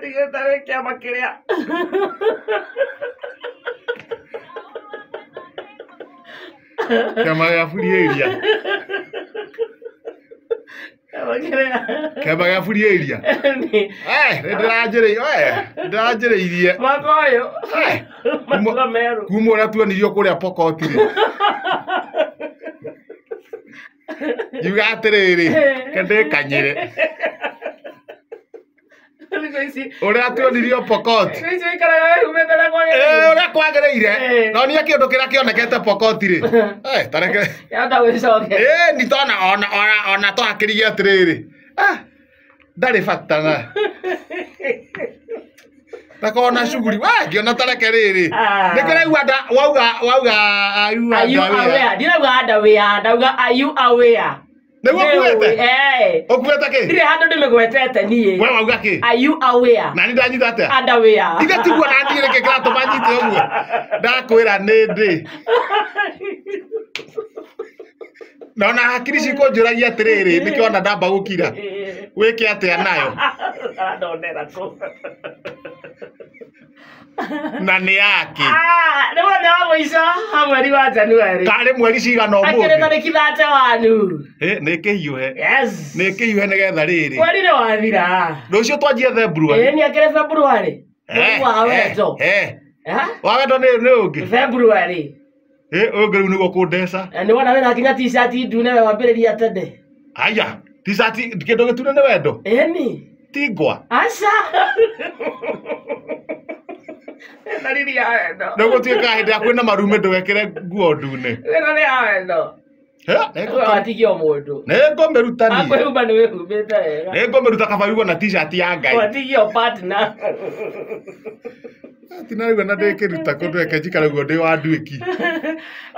Nĩgetha wĩ kĩama kĩrĩa. Kĩama gĩa Buriĩria. Kĩama kĩrĩa. Kĩama gĩa Buriĩria. Nĩ. Eh, nĩ ndĩranjĩrĩirie. Mwaka ũyũ. Eh, Matua merũ. Kuma ũrĩa tuonirio kũrĩa Pokot rĩ. Ngiuga atĩrĩrĩ, ke ndĩkanyĩre. Thikũ ici. Ũrĩa tuonirio Pokot. Thikũ ici ũikaraga wĩhumbĩte ũrĩa Eh, kwagĩrĩire. ũrĩa kwagĩrĩire. Eh. No niĩ kĩũndũ kĩrĩa kĩonekete Pokot rĩ. Eh, tareke. Yahota gwĩcokera. Eh, ni tona ona ona ona twakĩririe atĩrĩrĩ. Ah, ndarĩ bata na. Ndakona shughuli we ngĩona tareke rĩrĩ. Ah. Nĩkĩo raigua nda wauga wauga are you Are you underwear? aware? Ndirauga underwear, ndauga are you aware? Nĩguo ũkuĩte? Eh. Ũkuĩte kĩ? Ndirĩ handũ ndĩmĩgwetete niĩ. We wauga kĩ? Are you aware? Na nĩ ndanyita atĩa? Underwear. Ithe tiguo na niĩ nĩkĩ kĩratũma nyite ũguo. Ndakwĩra nĩ ndĩ. Na ona hakiri cikũnjũragia atĩrĩrĩ, nĩkĩo ona ndamba gũkira. Wĩke atĩa nayo? Arandonera kũ. Na nĩ yake. Ah, nĩ mũthenya wa mũico wa mweri wa January. Karĩ mweri cigana Akĩrĩ ũmũthĩ? tarĩki 31. Ĩ, nĩ kĩhiũhe. Yes. Nĩ kĩhiũhe nĩgetha rĩrĩ. Mweri nĩ wathira. Rũciũ twanjie February. Ĩĩ nĩ akĩrĩ February. Mweri wa wendo. Eh, Eh? wa wendo nĩ ũngĩ. February. Ĩ, ũyũ ũngĩ rĩu nĩguo kũndeca. Na nĩ wona wĩna nginya t-shirt ndune we wambĩrĩria tene. Aya, t-shirt kĩndũ gĩtune nĩ wendo. Ĩni. Ti ngwa. Aca. Ndariri ya wendo. Nĩ gũtuĩka hĩndĩ ĩrĩa kwĩna marume ndũgekĩre nguo ndune. Ĩno nĩ ya wendo. Eh, We watigio mũndũ. nĩ ngũmĩruta niĩ. Akwĩhumba nĩ wĩhumbĩte wega. Nĩ ngũmĩruta kaba wĩiguo na t-shirt ya Ngai. Watigio partner. Tinarigwo na ndĩkĩruta kũndũ reke njikare guo ndĩ wa nduĩki.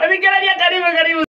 Ũthikĩrĩria karibu karibu.